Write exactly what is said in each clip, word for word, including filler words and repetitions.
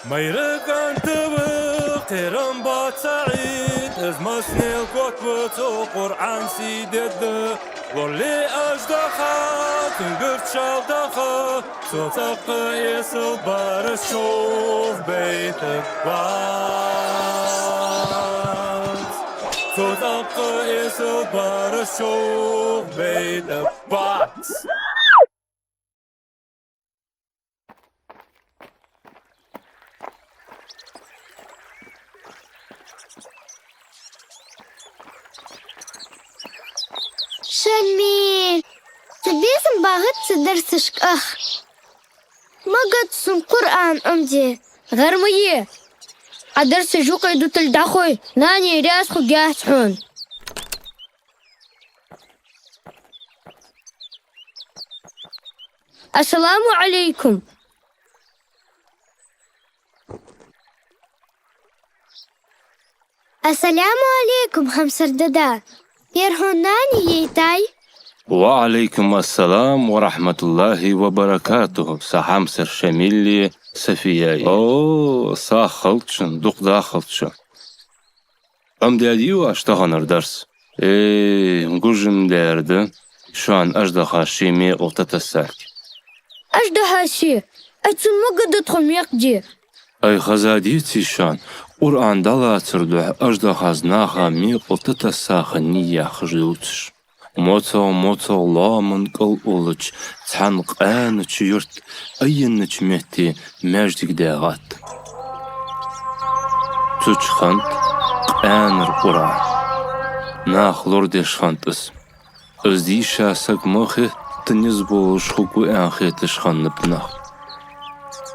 Майра кӀант ва, кхерам бац цу Ӏийда, из массанел котбац цо, Къуръан сий дергда. Лорале аждаха, цун гуш чалдаха, цо цӀаккха эсала бараш човхабайта бац. Цо цӀаккха эсала бараш човхабайта бац. Шамиль, цу безам багӀац цу дарсашка ах. Ма гӀад сона Къуръан Ӏомаде. ГӀар ма е. Ӏа дарсаш юкъе дутале дӀахой, нанеи раьза хургьяц хьона. Ассаламу Ӏалайкум. Ассаламу Ӏалайкум, хьамсара дада. Ер хьона нана яй, даь? Ва Ӏалайкум ассалам ва рахьматуллахӀи ва баракатухӀ. Са хьамсара Шамилеи Сафияи. О, сагӀа хилда шун, дукха дахалда шо. Ӏомадаьдий оаш таханара дарс? Э, гуш-м даьр да, шоана аждахаша ший мекъал тӀатессалга. Аждахаша? Ай, цунна ма гӀадда тхо мекъа де. Ай, хезадеций шоана, Къуръан дӀалацара духьа аждахас наха мекъал тӀатесса хиннай яхаш дувцаш. МоцагӀа-моцагӀа лоаман кӀал уллача цхьан къаьнача юрта айеннача метте маьждиг даьгӀад. Цу чу хиннад къаьнара Къуръан. Наха лорадеш хиннад из. Из дийша саг ма хетта низ болаш хургва аьнна хеташ хиннаб нах.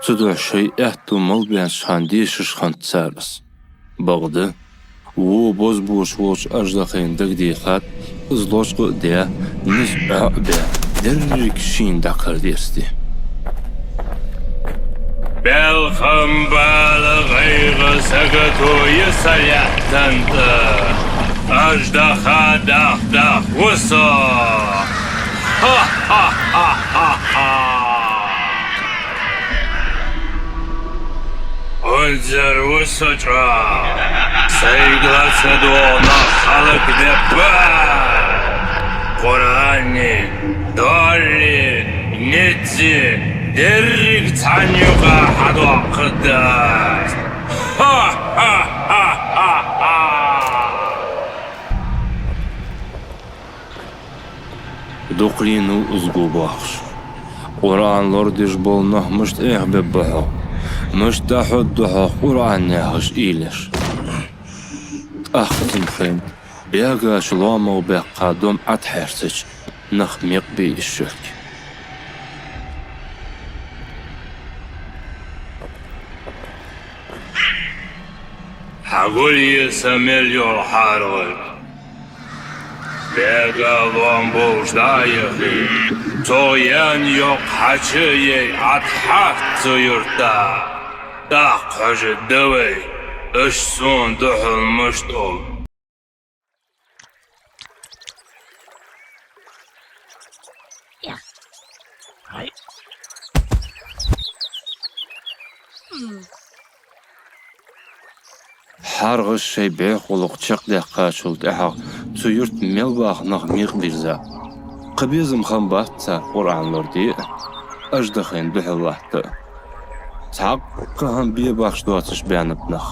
Цудухьа шоай аьттув мел баьннача хана дешаш хиннад цар из. Бакъда, во бозбуанча волча аждахайна дагадехад, из лочкъа а даь, низ Ӏо а баь, деррига шийна дӀакхардерзаде. Балхам, бала, гӀайгӀа, сагото я са лаьттан тӀа, аждаха дах-дах ва со. Ха-ха-ха-ха-ха! Унзара ва со чӀоагӀа, сайга ла ца догӀа нах хӀалакдергба. Къуръани, доалли, низзи, деррига цхьан юкъа хьадоаккхаргда аз. Ха-ха-ха-ха-ха! Дукха лийнав из го боахаш. Къуръан лорадеш бола нах мишта Ӏехабергба хьо? Мишта дӀахьоргда хьох Къуръан яхаш уйла еш? ТӀаккха цун хиннад бегача лоамагӀа баьккха дом ӀотӀахьерзача, нах мекъабе из шоьлга. Хьагулъе са мел йола хьаргӀаг. Бега лоам болаш дӀа а яхе, цо яьнна йоккха хьачу а яь, ӀотӀахьарт цу юрта. ТӀаккха хьожаргда вай, уж сона духьал мишта оал. ХьаргӀаш шоай бӀеха гӀулакх чакхдаьккхачул тӀехьагӀа цу юрта мел баха нах мекъабирзаб. Кхы безам хиннабац цар Къуръан лораде а, аждахайна духьал латта а. Цхьаккха хӀама бе бахаш доацаш баьннаб нах.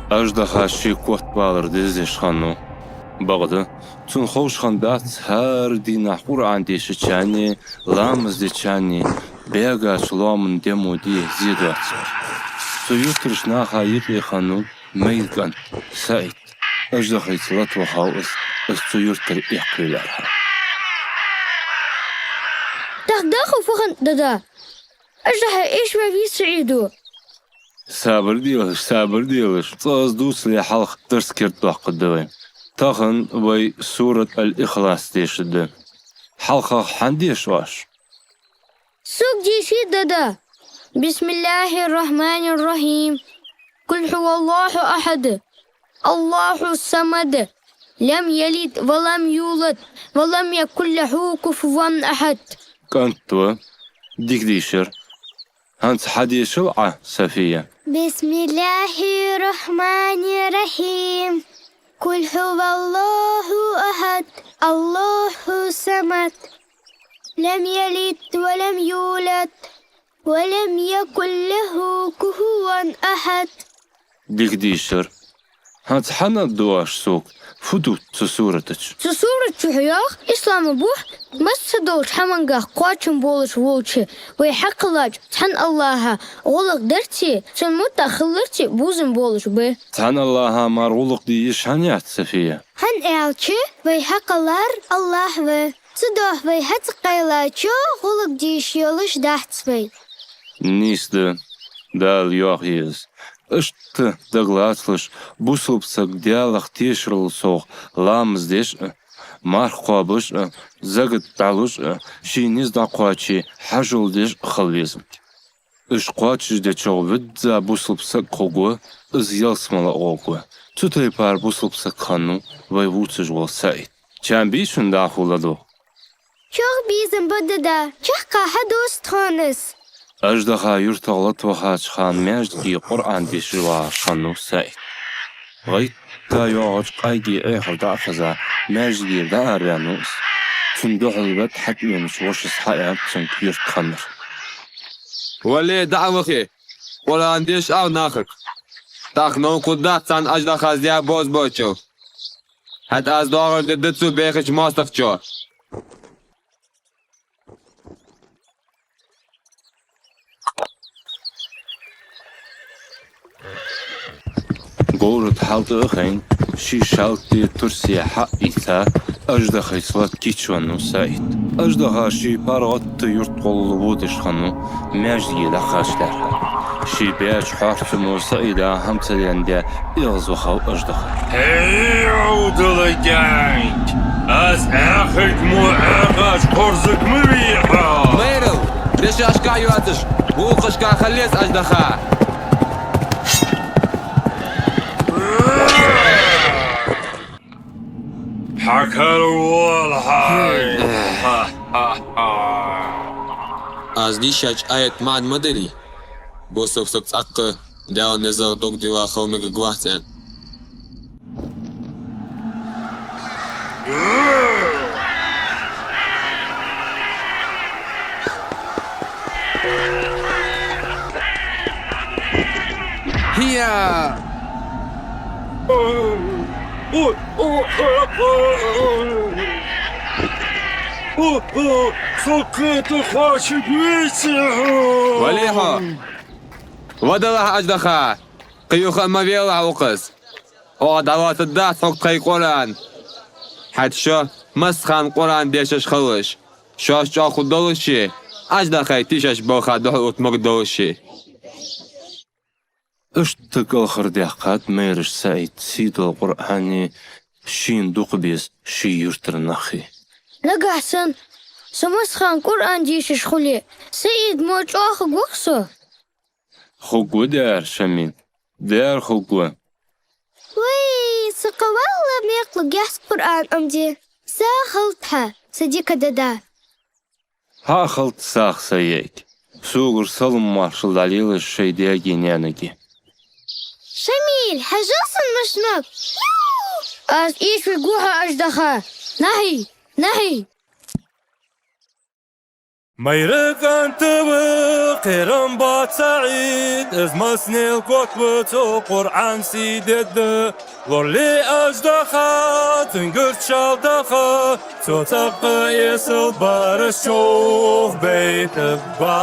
Аждахас ший котбалар дездеш хиннав. Бакъда, цунна ховш хиннадац хӀара дийнахьа Къуръан дешачарнеи ламаз дечарнеи бегача лоаман демо де зе доацар. Цу юртарча наха юкъе хиннав майра кӀант СаӀид. Аждахайца латавахав из, из цу юртара эккхавеллархьама. ТӀаккха дӀахо фу хиннад, дада? Аждаха эшаваь вий СаӀид? Сабар делаш, сабар делаш. Цкъа из дувцале хьалха дарс кердадоаккхаргда вай. Тахан вай сурат Аль-Ихлас дешаргда. ХьалхагӀа хьан деша оаш? Сога дешийта, дада. بسم الله الرحمن الرحيم. قل هو الله أحد. الله الصمد. لم يلد ولم يولد ولم يكن له كفوا أحد. КӀант ва, дика дийшар. ХӀанз хьадешал Ӏа, София. بسم الله الرحمن الرحيم. قل هو الله أحد، الله الصمد، لم يلد ولم يولد، ولم يكن له كفوا أحد. Дика дийшар. ХӀанз хьанна дуаш сога, фу ду цу сурата чу? Цу сурата чу хьайоах, ислама бухь, масса долча хӀамангах кхоачам болаш волча, вай хьакхеллача цхьан АллахӀа гӀулакх дарцеи, цун муттаӀа хиларцеи бувзам болаш ба. Цхьан АллахӀа мара гӀулакх де йиш хӀана яц, София? ХӀана аьлча, вай хьакхеллар АллахӀ ва. Цудухьа вай хьацӀакхеллача гӀулакх де йиш йолаш дац вай. Нийса да, Дала йоах из. Иштта дагалацалаш, бусалба саг Даьлах тешарал совгӀа ламаз деш а, марха кхоабаш а, закат дӀалуш а, ший низ дӀакхоаче хьажол деш а хила веза. Уж кхоачашдечох визза бусалба саг хургва, из ялсмала гӀоргва. Цу тайпара бусалба саг хиннав вай вувцаш вола СаӀид. Чам бий шун дӀахо ладувгӀа? Чох безам ба, дада, чаккха хьадувц тхона из. Аждаха юртах латта вахача хана маьждиге Къуръан дешаш вагӀаш хиннав СаӀид. ГӀайтта йоагӀача къайге Ӏехар дӀа а хеза, маьждигера дӀаараваьннав из. Цунна духьал ваьнна хьатӀавенача вошас хьааьннад цунга юрта хиннар. Вале, дӀа а вахе, Къуръан дешаш ала нахага. ТӀаккха новкъа дац цхьан аждахас даь бозбуунчал. ХӀаьта аз доагӀар дергда цу бӀехача моастагӀчоа. Говра тӀа хьалтӀа а хайна, ший шалти турси хьа а ийца, аждахайца латта кийчвеннав СаӀид. Аждаха ший паргӀата юрта гӀолла водаш хиннав, маьждиге дӀакхача лаьрхӀа. Ший баьча хьорцамо СаӀида хӀама ца денна, эгӀазвахав аждаха. ХӀей, Ӏовдала кӀаьнк! Аз Ӏаьхарг мо Ӏаьхача кхорзаг ма вий хьо! Майрал, дешашка йоацаш, вокхашка хилале из аждаха! Хьакарвал хьай! Аз дийшача аята маӀан ма дарий? Бусалба саг цӀаккха Даьла низах дог дилла хила мегаргвац аьнна. ХӀия! Со кхетар кхоачаргвеций хьо? Вале хьо! Вадалахь, аждаха! Кхы юха а ма велахь укхаза. Оаха дӀалоацаргдац хьога тхоай Къуръан. ХӀаьта шо массахана Къуръан дешаш хилалаш, шоаш чӀоагӀа хургдолаш а, аждахай тешаш балха духьалотта мегаргдолаш а. Иштта кӀалхардаьккхад майрача СаӀида сийдола Къуръани шийна дукха беза ший юртара нахи. Нагахь санна со массахана Къуръан дешаш хуле, СаӀид мо чӀоагӀа хургвий со? Хургва, дера, Шамил, дера хургва. Вай, са кхы валлахӀи мекъалу гехса Къуръан Ӏомаде. СагӀа хилда хьа, са дика дада. ХӀаьта хилда сагӀа, са йиӀиг. Согара салам-моаршал дӀалелаш шоай даьгеи наьнагеи. Шамил, хьажал сона мишта ма. Аз эшавергва хьо, аждаха. Нахьий, нахьий. Майра кӀант ва, кхерам боаца СаӀид, из массанел котва цо Къуръан сий дергда. Лорале аждаха, цунгара чалдаха, цо цӀаккха эсала бараш човхабайтаргба.